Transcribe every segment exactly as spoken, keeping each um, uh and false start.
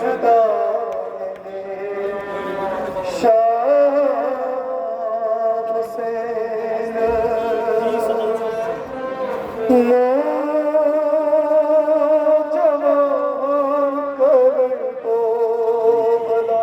جدا شاہ حسین۔ نوجوان کرن تو بلا۔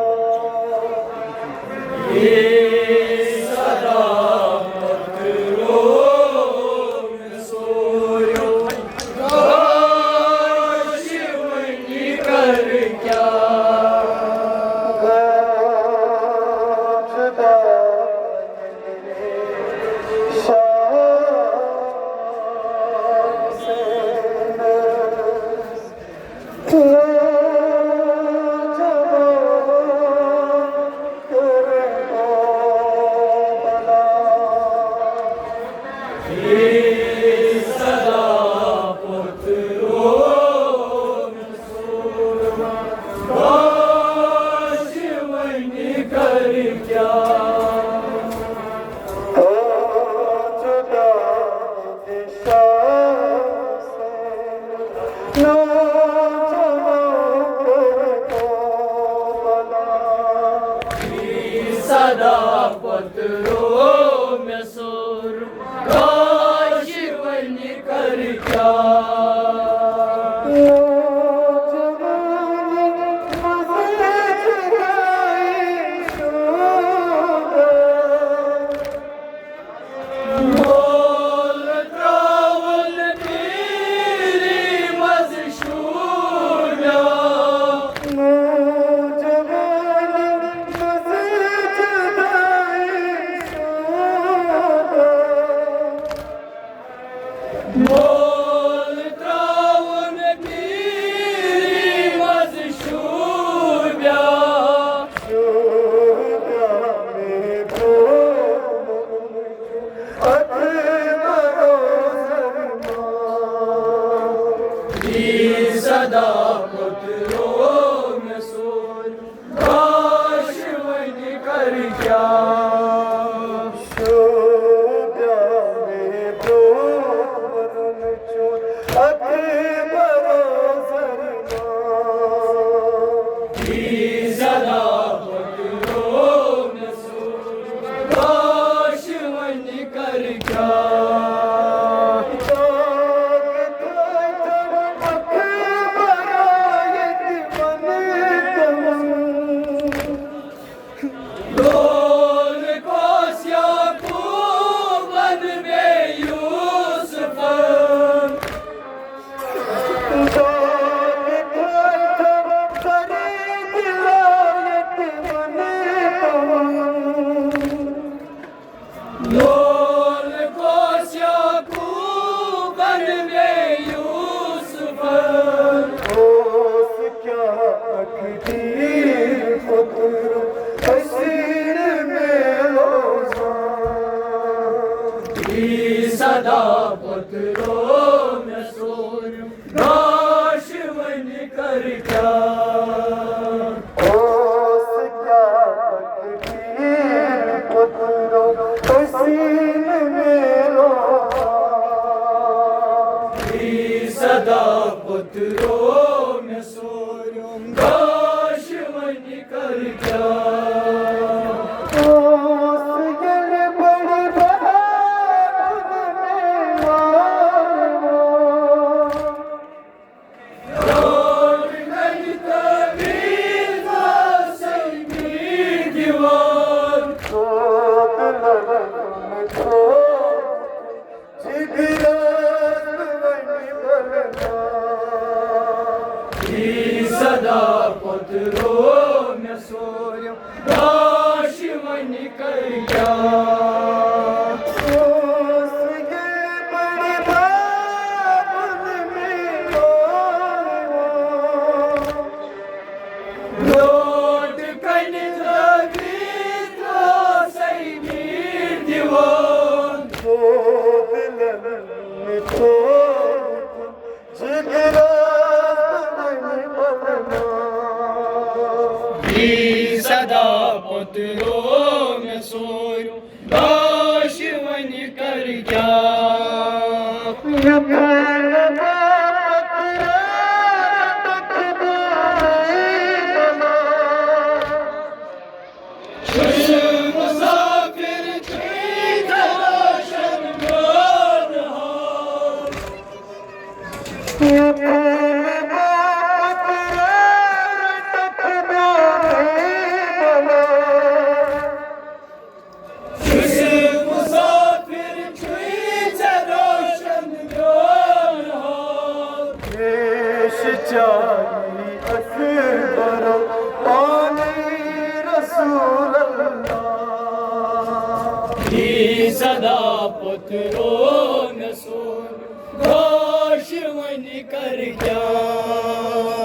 صدا پتہٕ رو مےٚ سوٚر، کاش وۄنۍ کر کیٛاہ؟ مول ترٛاوُن پیٖری منٛز شوٗبیا۔ مول ترٛاوُن پیٖری منٛز شوٗبیا۔ شوٗبیا مےٚ برٛونٛہہ۔ صدا پتہٕ رو مےٚ سوٚر، کاش وۄنۍ کر کیٛاہ؟ شوٗبیا مےٚ برٛونٛہہ۔ صدا پتہٕ رو مےٚ سوٚر، کاش وۄنۍ کر کیٛاہ؟ لول کۄس یعقوبن بیٚیہِ یوسفن۔ لول کۄس یعقوبن بیٚیہِ یوسفن۔ اوس کیٛاہ اکھ دیٖن پُترُک حسیٖن میلوزان۔ صدا پتہٕ رو مےٚ سوٚر، کاش وۄنۍ کر کیٛاہ؟ اوس کیٛاہ تقدیٖر پُترُک حسیٖن میلوزان۔ صدا پتہٕ رو مےٚ سوٚر، کاش وۄنۍ کر کیٛاہ؟ اوس ییٚلہِ بٔڑِ بابُن میٖر۔ روڈ کَنہِ تعویٖذ آسَے میٖر دِوان۔ دود لَلَن تھوٚو جِگرَس وۄنۍ بَلَنا۔ یی صدا پتہٕ رو مےٚ سوٚر، کاش وۄنۍ کر کیٛاہ؟ اوس یہِ بٔڑِ بابُن میٖر۔ برٛونٛٹھ کَنہِ تعویٖذ آسَے میٖر دِوان۔ دود لَلَن تھوٚو جِگرَس وۄنۍ بَلَنا۔ یی صدا پتہٕ رو مےٚ سوٚر، کاش وۄنۍ کر کیٛاہ؟ یُتھُے نہٕ باپتھ یی صدا پوٚت رو مےٚ سون، گوش وۄنۍ کر کیٛاہ؟